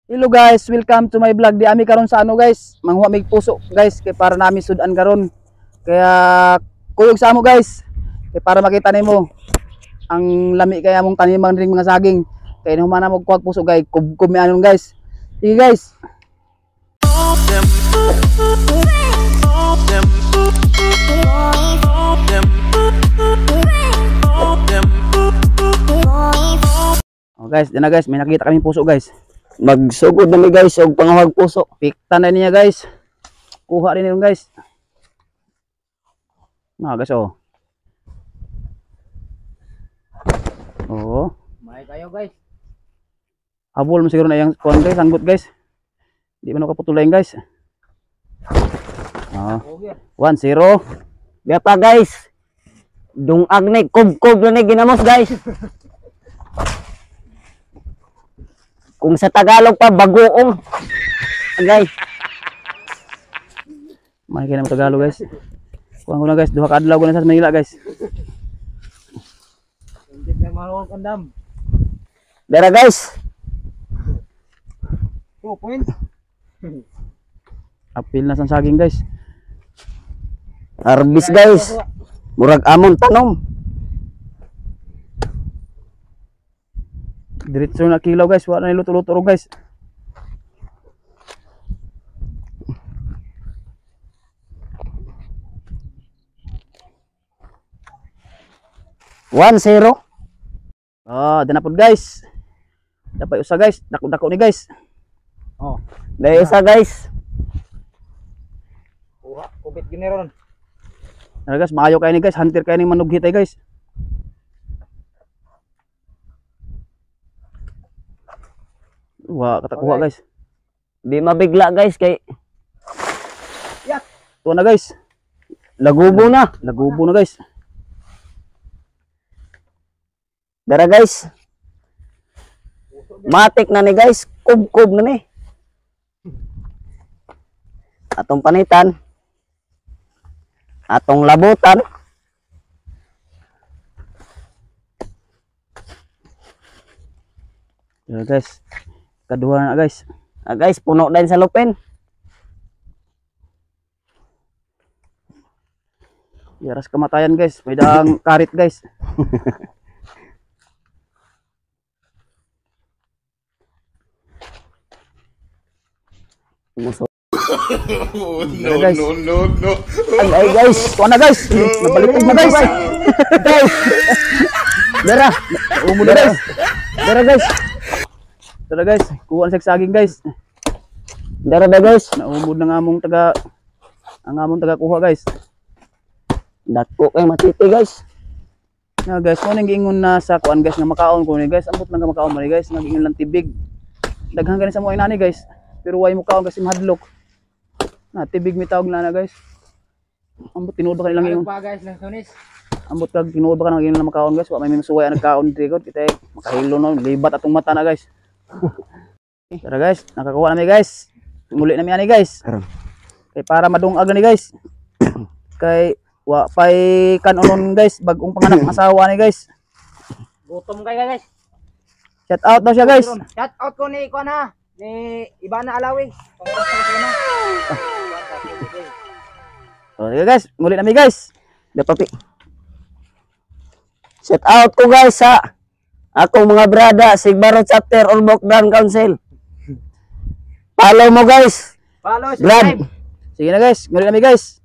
Hello guys, welcome to my vlog. Di ami karon sa ano guys, manguha mig puso guys kay para nami sudan karon. Kaya kuyog sa amo guys. Kay para makita nimo ang lami kay among taniman ring mga saging. Kay human na mo kuha puso guys, kubkob mi anon guys. Sige guys. Oh guys, di na guys, may nakita kami puso guys. Magsugod na mi guys og panguhag puso. Pikta na niya guys. Kuha rin yun guys. Nah guys oh. Oh. May kayo guys. Habol mo siguro na yung kuan guys, sanggot guys. Di man ako kaputulain guys. Oh. 1-0. Biya pa guys. Dungag ni kubkob na ni ginamos guys. Kung sa Tagalog pa, bagoong. Guys. May kaya naman Tagalog guys. Kuha ko na guys, duha ka adlaw ko na sa Manila guys. Hindi na mahuwag ang dam. Dara guys. 2 points. Apil na sa saging guys. Harvest guys. Murag amon tanom. Diretso na kilaw guys, wala na niluto-luto guys. One zero. Ah, dinapod guys. Dapat usa guys, dako-dako ni guys. Oh, Dahil usa guys. Kuha, kubit gini ron. Tara guys, maayo kayo ni guys, hunter kayo ni manughitay guys. Wah, katakuha guys. Di mabigla guys kay Yak. Tuwa na guys. Lagubo na. Lagubo na guys. Dara guys. Matik na ni guys, kubkob na ni. Atong panitan. Atong labutan. Dara guys. Kaduha na guys. Ah, guys, puno din sa lupin. Yaras kamatayan guys. May daang karit guys. Muso. Oh, Dara, no, guys. no, no, no. Ay, ay guys. Tuwa na guys. Nabaliktad na guys. Guys. Dara. Umo na guys. Dara guys. Tara guys, kuha na sa saging guys. Dara ba guys? Naumod na nga among taga ang among taga kuha guys. Dako kay matiti guys. Na guys, mo ning giingon na sa kuan guys nga makaon ko ni guys. Ambot lang ka makaon mo ni guys, nagiingon lang tibig. Daghan gani sa mo inani guys. Pero way mo kaon kasi mahadlok. Na tibig mi tawag na na guys. Ambot tinuod ba kanilang ingon? Pa guys lang sunis. Ambot kag tinuod ba kanang ingon na makaon guys? Wa may misuway ang nagkaon diri god kitay makahilo no, libat atong mata na guys. Tara guys, nakakuha na mi guys. Muli na mi ani guys. Kay para madungag na ni guys. Kay wa pay kanonon guys, bagong panganak ang asawa ni guys. Gutom kay guys. Shout out daw siya guys. Shout out ko ni kuan ha, ni Ivana Alawi. So, sige guys, muli na mi guys. Dapapi. Shout out ko guys sa akong mga brada, Sigbaro Chapter Ormoc Town Council. Follow mo guys. Follow, Brad. subscribe. Sige na guys, muli na mi guys.